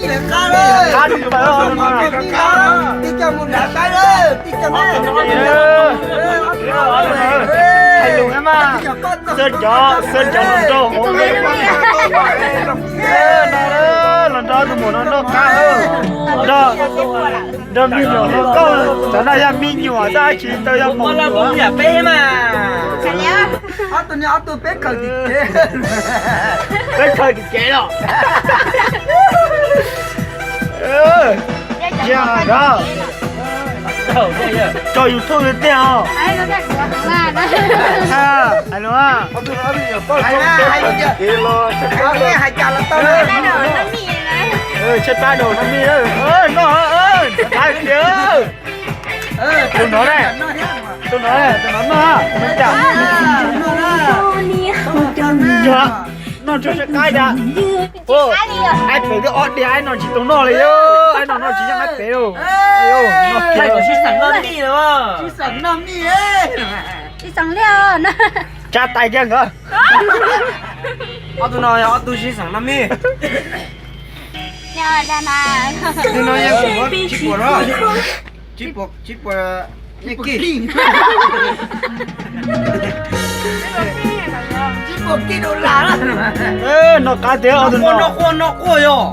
Qab tsis pawg, tib co mus nrad saib, tib co hais lus mas, xwb cov, xwb cov los nrog hauv, los nrog tus muam no noj qab, nrog, nrog me nyuam no koj, cov no yog me nyuam tab sis tau yog maum nyuam. Ob tug no ob tug peb khaws tim kev, peb khaws tim kev los. Tso YouTube tiag os. Hais no, hais cas los tau, tshaib plab dua no mij, noj, qab tiag. Tus no, tus no, tus no noj, noj tsuas tshaib qab cas. Aib pem twb ob diav, aib no tsis tau noj li, aib no noj tsis yeej aib pem. Tsis xeem noj mij, tsa tais kiag nkawd. Ob tug no yog ob tug sib xeem noj mij. Tus no yeej tsis pom, tsis pom, tsis pom kij, tsis pom kij dollar. Noj qab tiag ob tug no. Noj quaj, noj quaj yog.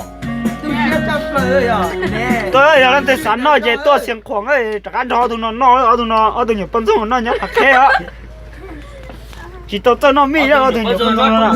Tuaj yog leej twg xav noj ces tuaj Xiav Khuam rov qab nrog ob tug no noj, ob tug no ob tug nyuam poj ntxoog noj nyob Phav Kheb os. Tsis tau txawj noj mij os, ob tug nyuam poj ntxoog no.